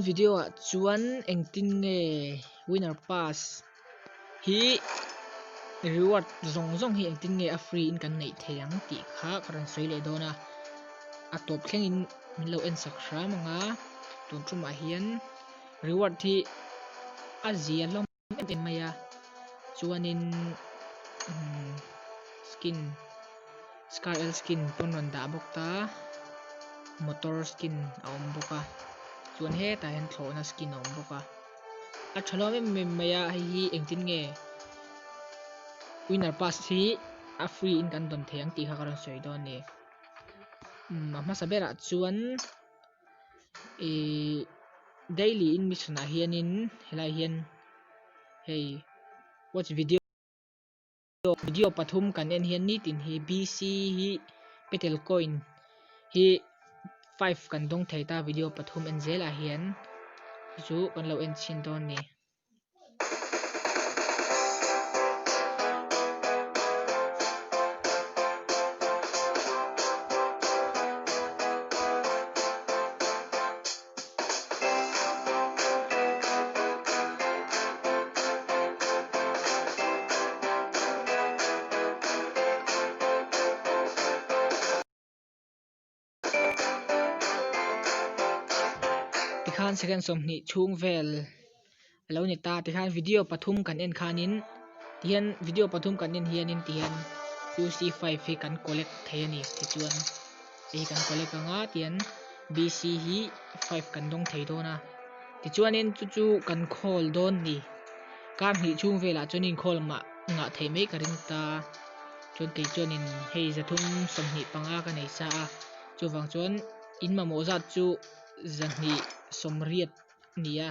video ah chuan engtin nge winner pass hi reward zawng zawng hi engtin nge a free in kan neih theih ang tih kha ka rawn sawi leh dawn a, a tawp thlengin min lo en sak hram ang a, tun tumah hian reward hi a zia hlawm em em mai a, chuanin umm skin scar l skin pawn rawn dah bawk ta motor skin a awm bawk a chuan hetah hian thlawhna skin a awm bawk a a tha hlawm em em mai a hei hi engtin nge winner pass hi a free in kan dawn thei ang tih kha ka rawn sawi dawn a ni umm a hmasa berah chuan Ihh daily in mission ah hianin helai hian hei watch video video pathum kan en hian nitin hi BC hi petel coin hi five kan dawng thei ta video pathum en zelah hian chu kan lo en chhin dawn a ni. Tikhan second 20 chhung vel a lo ni ta tikhan video pathum kan en khanin tihian video pathum kan en hianin tihian UC five hi kan collect thei a ni tichuan hei hi kan collect anga tihian BC hi five kan dawng thei dawn a tichuanin chu chu kan khawl dawn a ni kar hnih chhung velah chuan inkhawl mah ngah theih mai ka ring ta. Chuan kei chuanin hei 325 ka nei sa a, chuvang chuan in mamawh zat chu 280 a ni a.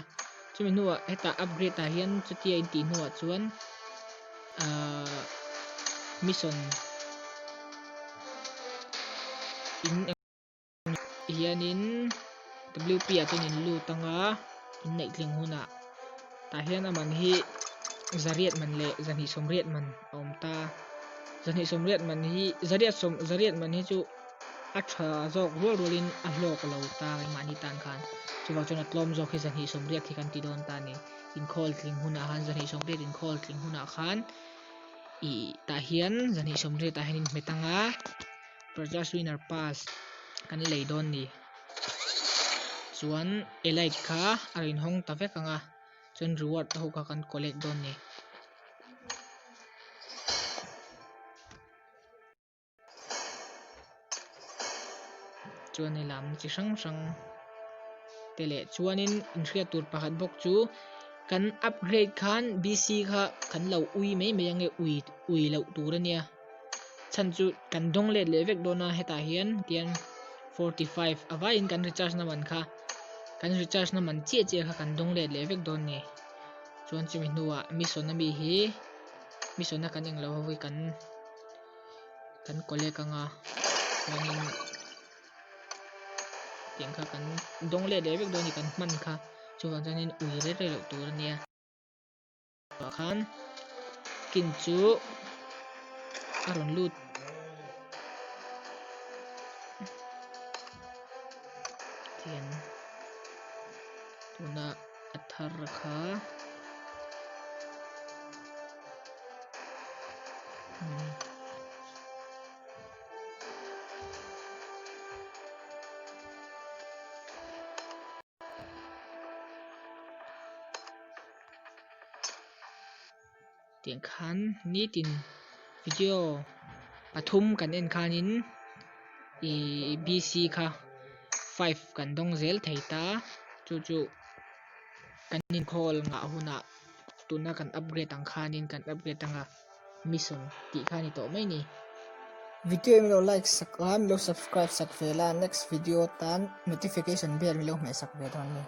Chumi hnuah hetah upgrade ah hian chutia in tih hnuah chuan ahh mission in hianin WP ah chuan in lut ang a, in neih tling hunah tah hian a man hi zariat man leh zahnih sawmriat man a awm ta zahnih sawmriat man hi zariat sawm zariat man hi chu a tha zawk rual rualin a hlawk lo ta mahni tan khan chuvang chuan a tlawm zawk hi zahnih sawmriat hi kan ti dawn ta a ni inkhawl tling hunah khan zahnih sawmriat inkhawl tling hunah khan ih tah hian zahnih sawmriat ah hian in hmet ang a. Purchase winner pass kan lei dawn ni chuan elite kha a rawn hawng ta vek ang a chuan reward ho kha kan collect dawn ni. Chuan hei lam chi hrang hrang te leh chuanin inhriat tur pakhat bawk chu kan upgrade khan BC kha kan lo ui mai mai ang e ui ui loh tur a nia. Chhan chu kan dawng let leh vek dawn a hetah hian tian 45 a vaiin kan recharge na man kha kan recharge na man chiah chiah kha kan dawng let leh vek dawn ni chuan chumi hnuah mission ami hi mission a kan englo ho hi kan kan collect anga chuanin tiang kha kan dawng let leh vek dawn ni kan hman kha chuvang chuanin ui rei rei loh tur ania. Ah khan kin chu a rawn lut tian tuna a thar kha Tiang khan nitin video pathum kan en khanin ihh BC kha five kan dawng zel thei ta chu chu kan inkhawl ngah hunah tuna kan upgrade ang khanin kan upgrade anga mission tih kha a ni tawh mai a ni. Video hi milo like sak a milo subscribe sak ve la next video tan notification bell milo hmeh sak ve dawn a ni.